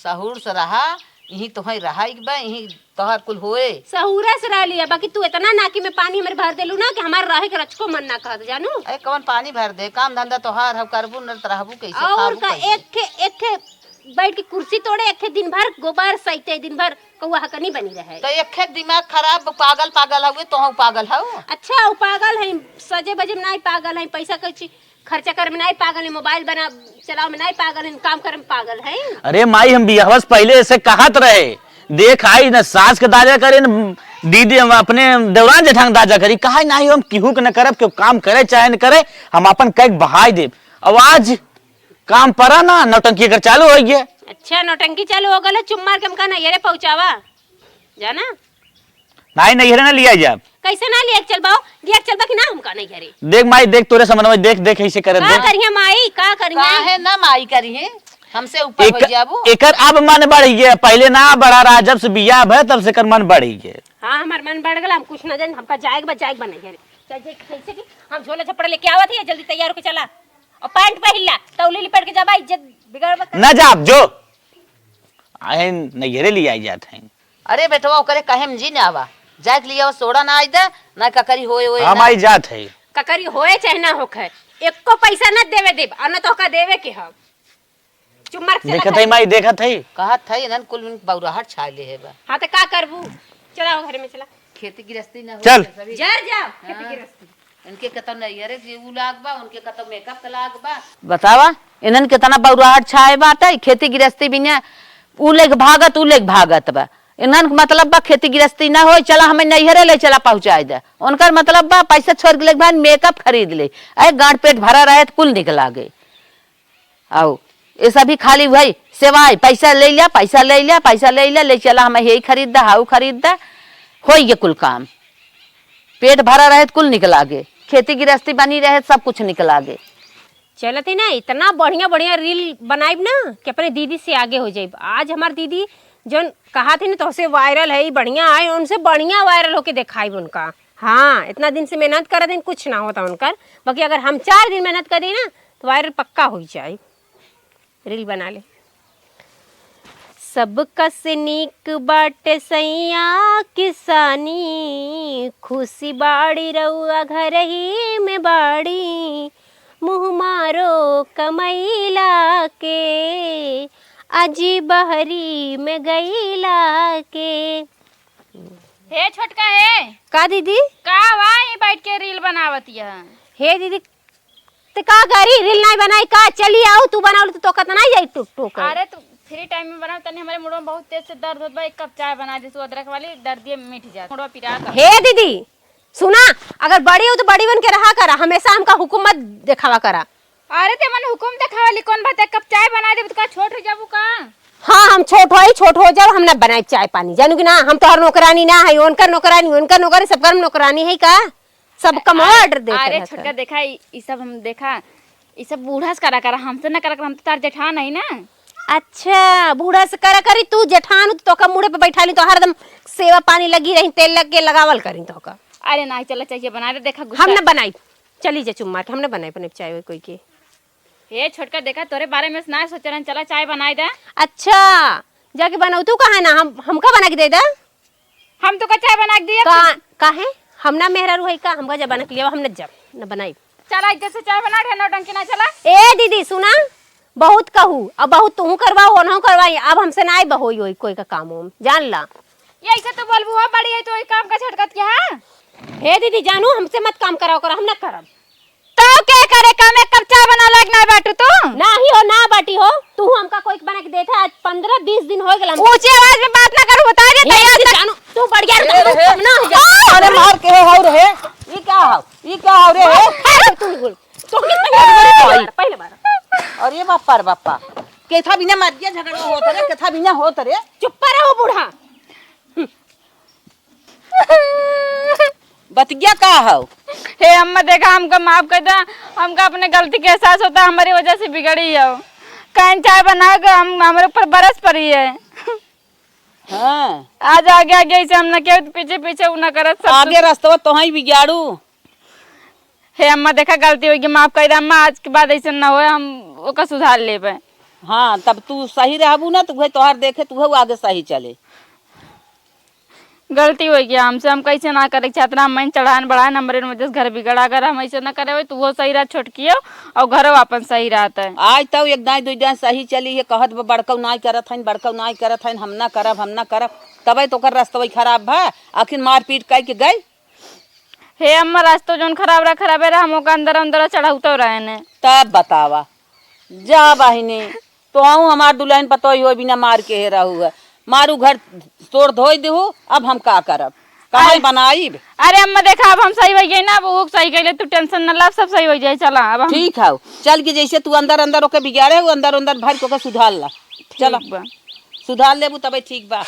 सहूर से रहा, यहीं तोहई रहा एक बा, यहीं तोहर कुल होए। सहूरे से रह लिया, बाकी तू इतना नाकी में पानी हमरे भर देलू ना कि हमार रहे के रचको मन ना कहत, जानू। अरे कौन पानी भर दे, काम धंधा तोहार हव, करबू न त रहबू कैसे, और खाबू का, कैसे? एक ठे, एक ठे बैठ के कुर्सी तोड़े, एक ठे दिन भर गोबर सहिते, दिन भर कौआ हकनी बनी रहे। तो एक ठे दिमाग खराब, पागल, पागल हवे, तोहू पागल हव। अच्छा, उ पागल है, सजे बजे में नाई पागल है, पैसा कैची खर्चा करे में नाई पागल है, मोबाइल बना, चलावे में नाई पागल है, काम करे में पागल है। अरे माई, हम बियाहवा से पहले ऐसे कहत रहे, देख आई न सास के दाजा करे, न दीदी हम अपने देवरान जेठान दाजा करी, कहा नाई हम केहू के न करब, केहू काम करे चाहे न करे, हम अपन कह के बहाई देब। अब आज काम परा ना, नौटंकी कर चालू हो गया। अच्छा, नौटंकी चालू हो गल है, चुप मार के हमका नैहरे पहुँचावा, जाना। नाई, नैहरे ना लिया जाब। कैसे ना लिया के चलबा हो? लिया के चलबा कि ना हमका नैहरे? देख माई, देख तोरे समझ में, देख, देख ऐसे करत का देख। करिहे माई, का करिहे? काहे ना माई करिहे? हमसे ऊपर एक-, हो जाबू। एकर अब मन बढ़ गया, पहले ना बढ़ा रहा, जब से बियाह भय तब से एकर मन बढ़ गया। हाँ, हमार मन बढ़ गला, हम कुछ ना जान, हमका जाए के बा, जाए के बा नैहरे। चल, जे कैसे कि हम झोला झपड़ा लेके आवत ही, जल्दी तैयार होके चला। और पैंट पहिर ला, तौली लिपट के जाबा, इज्जत बिगाड़बा का? ना जाब, जो। आहे नैहरे लिया जात है। अरे बेटवा, ओकरे कहे में जी ना आवा, जाए के लिए सोड़ा ना आई दे, ना ककरी होए, होए हाँ ना। माई, जात है। ककरी होए चाहे ना होखे, एको पैसा ना देवे देब, और ना तो का देवे के हम। चुप मार के चला देखत है जाए। माई, देखत है। कहत है, इन्हन कुल उन बौराहट छाए ले है बा। हाँ, तो का करबू? चला, घर में चला। खेती गृहस्थी ना हो चल। सभी। जर जा, खेती हाँ। गृहस्थी। इनके कतौ नैहरे के उ लाग बा, उनके कतौ मेकअप के लाग बा। बतावा, इन्हन कितना बौराहट छाए बाटे, खेती गृहस्थी बिना उ लेके भागत, उ लेके भागत बा। इन्हन के मतलब बा खेती गृहस्थी ना होई, चला हमें नैहरे ले चला पहुँचाए दे। उनकर मतलब बा पैसा छोड़ के लेके भाग मेकअप खरीद ले। अरे गांठ पेट भरा रहे तो कुल निकला गए। आओ, ये सभी खाली वही सेवाई, पैसा ले लिया, पैसा ले लिया, पैसा ले लिया, ले चला हमें यही खरीद दे, हाउ खरीद दे। होई गे कुल काम। पेट भरा रहे त कुल निक लागे, खेती गृहस्थी बनी रहे त सब कुछ निक लागे। चलत ही ना, इतना बढ़िया बढ़िया reel बनाइब ना कि अपने दीदी से आगे हो जाइब। आज हमार दीदी जौन कहा थी ना, तोहसे viral है, ई बढ़िया है, उनसे बढ़िया viral होके देखाइब उनका। हाँ, इतना दिन से मेहनत करत हन, कुछ ना होता उनकर, बाकी अगर हम चार दिन मेहनत करी ना, तो viral पक्का हो जाए। Reel बना ले। सबका से नीक बाटे सैया किसानी, खुशी बाड़ी रउआ घरही में बाड़ी, मुँह मारो कमैला के, अजी बहरी में गैला के। हे छोटका हे। का दीदी? का बा, ई बैठ के reel बनावत यह? हे दीदी, ते का करी, reel नाई बनाई का? चली आऊ, तू बनावल तो तोका त नाई जाई टुक टुक। अरे तू free time में बनाओ, तनी हमरे मुड़वा में बहुत तेज से दर्द होत बा, एक कप चाय बना दे तू अदरक वाली, दर्दिये मिट जात, मुड़वा पिरात। हे दीदी, सुना, अगर बड़ी हो तो बड़ी बन के रहा करा, हमेशा हमका हुकुम मत देखावा करा। अरे ते मन हुकुम देखावली कौन बात है, कप चाय बना देबू तो का छोट हो जाबू का? हाँ, हम छोट होई, छोट हो जाब, हम ना बनाई चाय पानी, जानू कि ना, हम तोहर नौकरानी ना है, उनकर नौकरानी, उनकर नौकरानी, सबकर नौकरानी है का? सब कमवा order देत अरे रहत छोटका है। देखा, ई, ई सब हम देखा, ई सब बूढ़ा से करा करा, हमसे ना करा करा, हम तो तार जेठान है ना। अच्छा, बूढ़ा से करा करी, तू जेठान हो, तो तोका मुड़े पे बैठा ली, तो हरदम सेवा पानी लगी रही, तेल लग के लगावल करी तोका। अरे नाही, चला चाय बना दे, देखा गुस्सा। हम ना बनाई, चली जा चुप मार के, हम ना बनाई, बनाई चाय कोई के। ए छोटका, देखा तोरे बारे में ना सोच रहन, चला चाय बनाई दे। अच्छा, जाके बनाऊ तू, कहा ना हम, हमका बना के दे दे। हम तो का चाय बना के दिया। का, काहे? हम ना मेहरारू है का? हमका जब बना के लिया, हम न जब न बनाई। चला इधर से चाय बना दे, नौटंकी ना चला। ए दीदी सुना, बहुत कहू, अब बहुत तुहू करवाओ, ओनहू करवाई, अब हमसे ना आइब होई, होई कोई का काम उम, जान ला। ये ऐसे तो बोलबू हो, बड़ी है तो वही काम का झटकत क्या है? हे दीदी जानू, हमसे मत काम कराओ करा, हम ना करब। तो के करे काम, एक कप चाय बना लायक ना बाटू तू? नाही हो, ना बाटी हो, तू हमका कोई के बना के देत है, आज पन्द्रह बीस दिन हो गेल हम। ऊंची आवाज में बात ना करू, बता दे, ए, तैयार दीदी कर। जानू, तू बढ़िया ए, रे, कम ना हो जा। अरे मार के हो, हो रे, ई का हो, ई का हो रे, हे? ए, तू निकल। तोहके संगे अरे भाई। पहले मार, पहले मार। अरे बापा रे बापा, केथा बिना मार दिया झगड़ा होत रे, केथा बिना होत रे। चुप रहो बूढ़ा। बतिया का हौ? हे अम्मा, देखा, हमका माफ कर दा, हमका अपने गलती के एहसास होता, हमारी वजह से बिगड़ी हो। काहे चाय बना के हम, हमारे ऊपर बरस पड़ी है। हाँ। आज आगे आगे ऐसे हम न के पीछे पीछे उ न करत सब आगे कुछ। रस्तवा तोहई बिगाड़ू। हे अम्मा, देखा, गलती होई गई, माफ कर दे अम्मा, आज के बाद ऐसे न होए, हम ओका सुधार लेबे। हाँ, तब तू सही रहबू ना, तो उहे तोहार देखे, तू उहे आगे सही चले। गलती होई गई हमसे, हम कैसे ना करे के चाहत रहे, हम चढ़ान बढ़ान, हमरे वजह से घर बिगड़ा, अगर हम ऐसे ना करे होई, तो वो सही रहत छोटकियो, और घरो अपन सही रहत है। आज तो एक दाई, दुई दाई सही चली है, कहत बा, बड़कऊ नाई करत हन, बड़कऊ नाई करत हन, हम ना करब, हम ना करब, तबे तो ओकर रस्तवई खराब भा, आखिर मारपीट कई के गई। हे अम्मा, रास्तो जौन खराब रहा, खराबे रहा, हम ओका अंदर अंदर चढ़ौतो रहे ने। तब बतावा, जा बहिनी, तोहू हमार दुल्हन पतोही हो बिना मार के हे रहू है। मारू घर तोड़ धोई देहू, अब हम का करब? कहाँ अरे, बनाइब? अरे अम्मा, देखा, अब हम सही हो गए ना, अब वो सही कहले, तू tension न ला, सब सही हो जाए। चला, अब हम ठीक है, चल के जैसे तू अंदर अंदर ओके बिगाड़े हो, अंदर अंदर भर के ओके सुधार ला। चला, ठीक बा। सुधार लेबू तबे ठीक बा।